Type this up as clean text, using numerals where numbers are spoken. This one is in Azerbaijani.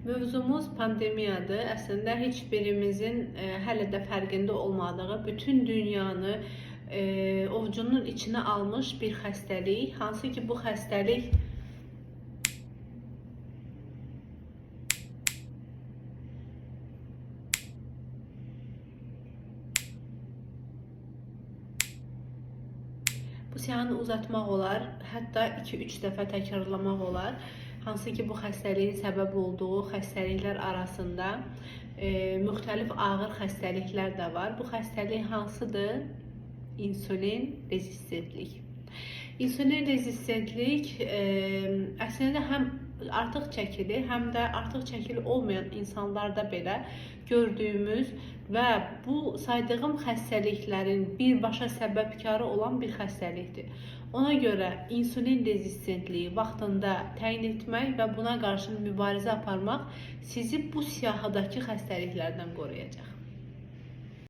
Mövzumuz pandemiyadır. Əslində heç birimizin hələ də fərqində olmadığı, bütün dünyanı ovcunun içinə almış bir xəstəlik. Hansı ki bu xəstəlik bu siyahını uzatmaq olar, hətta 2-3 dəfə təkrarlamaq olar. Hansı ki bu xəstəliyin səbəb olduğu xəstəliklər arasında müxtəlif ağır xəstəliklər də var. Bu xəstəlik hansıdır? İnsulin rezistentlik. İnsulin rezistentlik əslində həm artıq çəkili, həm də artıq çəkili olmayan insanlarda belə gördüyümüz və bu saydığım xəstəliklərin birbaşa səbəbkarı olan bir xəstəlikdir. Ona görə insulin rezistentliyi vaxtında təyin etmək və buna qarşı mübarizə aparmaq sizi bu siyahıdakı xəstəliklərdən qoruyacaq.